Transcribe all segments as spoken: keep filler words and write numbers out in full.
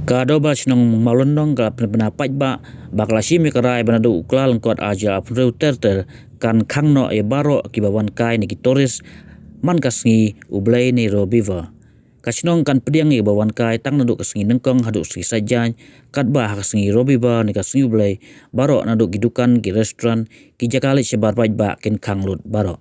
Ka Dorbar Shnong Mawlynnong ka la pynbna paidbah ba ka la shim ïa ka rai ba naduh u Kyllalyngkot ar hajar arphew hynriew ter ter kan khang noh ïa baroh kiba wan kai ne ki tourist man ka sngi U Blei ne Robibar. Ka shnong kan pdiang ïa kiba wan kai tang naduh ka sngi Nyngkong haduh sngi Saitjaiñ, katba ha ka sngi Robibar ne ka sngi U Blei, baroh naduh ki dukan, ki restaurant, ki jaka leit shabar paidbah kin khang lut baroh.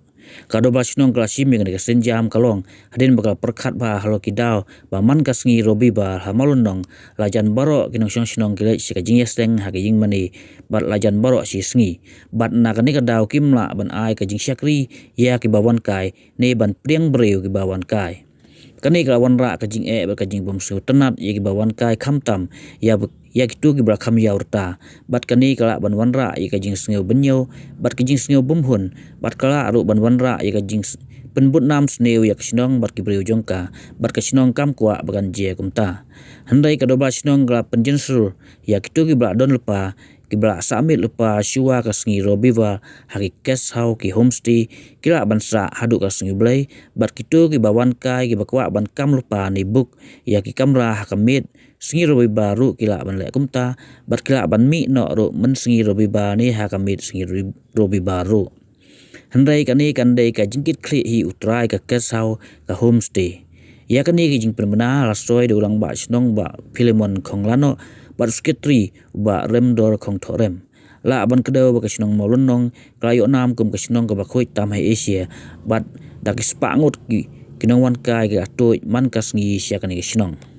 Ka Dorbar Shnong ka la shim ïa kane ka sienjam ka long hadien ba ka la pyrkhat bha halor ki daw ba man ka sngi Robibar ha Mawlynnong, lajan baroh ki nongshong shnong ki leit sha ka jingïaseng ha ka ïingmane bad lajan baroh shi sngi. Bad na kane ka daw kim lah ban ai ka jingshakri ïa kiba wan kai ne ban pdiang briew kiba wan kai. Kane ka la wanrah ka jingeh bad ka jingbymsngewtynnat ïa kiba wan kai, khamtam ïa, ïa kito kiba la kham ïaw rta. Bad kane ka lah ban wanrah ïa ka jingsngew bynñiew bad ka jingsngew bymhun, bad ka lah ruh ban wanrah ïa ka jingpynbud nam sniew ïa ka shnong bad ki briew jong ka, bad ka shnong kam kwah ba kan jia kumta. Hynrei ka Dorbar Shnong ka la pynjynjar ïa kito kiba la don lypa, kiba la sah miet lypa shuwa ka sngi Robibar ha ki guest house, ki homestay, ki lah ban sah haduh ka sngi U Blei, bad kito kiba wan kai kiba kwah ban kam lypa ne book ïa ki kamra ha ka miet sngi Robibar ruh ki lah ban leh kumta, bad ki lah ban mih noh ruh mynsngi Robibar ne ha ka miet sngi Robi-, Robibar ruh. Hynrei kane kan dei ka jingkitkhlieh hi u trai ka guest house, ka homestay. Ïa kane ka jingpynbna la soi da u Rangbah Shnong Bah Philemon Khonglannoh bad u Secretary Bah Remdor Khongthohrem. Lah ban kdew ba ka shnong Mawlynnong ka la ïoh nam kum ka shnong kaba khuid tam ha Asia bad da ki spah ngut ki, ki nongwan kai ki la tuid man ka sngi sha kane ka shnong.